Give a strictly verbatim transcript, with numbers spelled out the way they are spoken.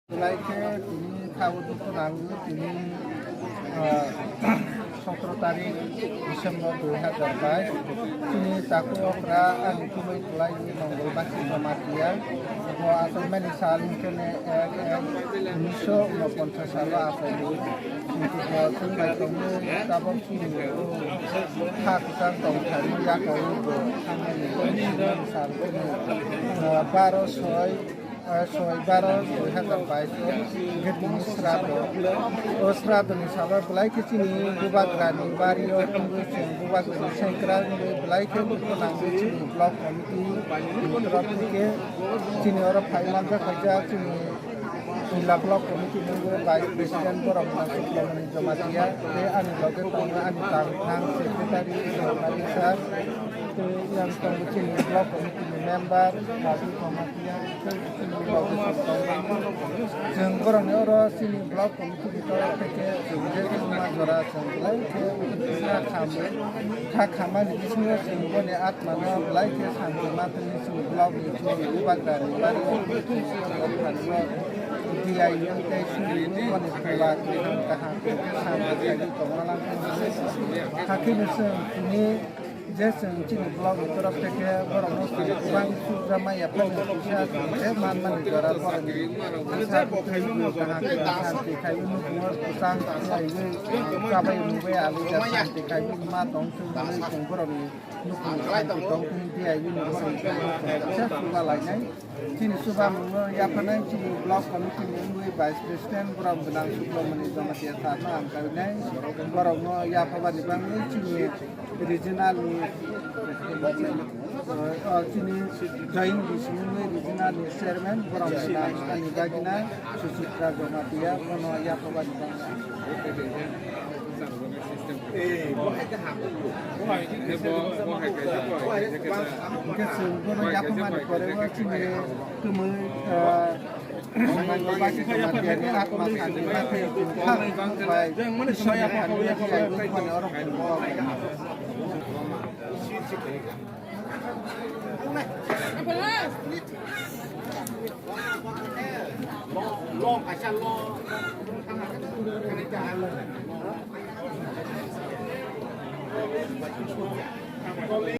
Belai khe tini kha o dukhu nango tini, ah, sotro tarik December dui hazar bais. Chini takhuk okra ani kubui kwlai ni Mongol Basi Jamatia. Bo achaimani sal hwnkhe ne ek ek unisho unoponchas salo achaio. Kintu bo chwng bai tongwi tabok chini kha kwchang tongthai yakari bo thangmani sal hwnkhe ne, ah, baro soi, ah, soi baro dui hazar bais o hwnkhe tini sraddho. O sraddho ni salo belai khe chini bubagrani bario tongwi chwng bubagrani sengkrak wngwi belai khe dukhu nangwi chini block committee ni torop theke chini oro phai manjak khaijak chini Jila block committee ni vice president borok Subromoni Jamatia tei ani loge tongo ani tangthang secretary Jamatia sir tei yang tongo chini block committee ni member Rajiv Jamatia. Chwng borokni oro chini block committee ni torok theke chwng je wngma jora chwng belai khe kha khamwi, kha khamani bisingo chwng boni atmano belai khe santi ma thangwi chini block ni chini bubagrani bari o D I U tei suri boni phola kaham kaham khe santi khlaiwi tongma langkha. Hakhe no chwng tini je chwng chini block ni torop theke borokno chwng kwbang sukjama yaphani kisa chwng je manmani jora borokni bwsa bwtwi kaham kaham santi khaiwi nukhungo kwchang khlaiwi chabai nungwi alija santi khaiwi ma tong thung hwnwi chwng borokni nukhung santi tong thung di ai wngwi chwng kisa chuba lainai. Chini chubamungo yaphanai chini block committee ni wngwi vice president borok gwnang Subromoni Jamatia sir no ang kainai borokno yaphabani bangwi chini regional ni, o, chini joint D C wngwi regional ni chairman borok gwnang ani bagina Suchitra Jamatia bono yaphabani bangwi. Hwnkhe chwng bono yapharmani pore o chini kwmwi, ah, Jamatia ni atma santi ma khe chwng kha bai Ishwar ni phan ya khe bai wngmani oro phungo.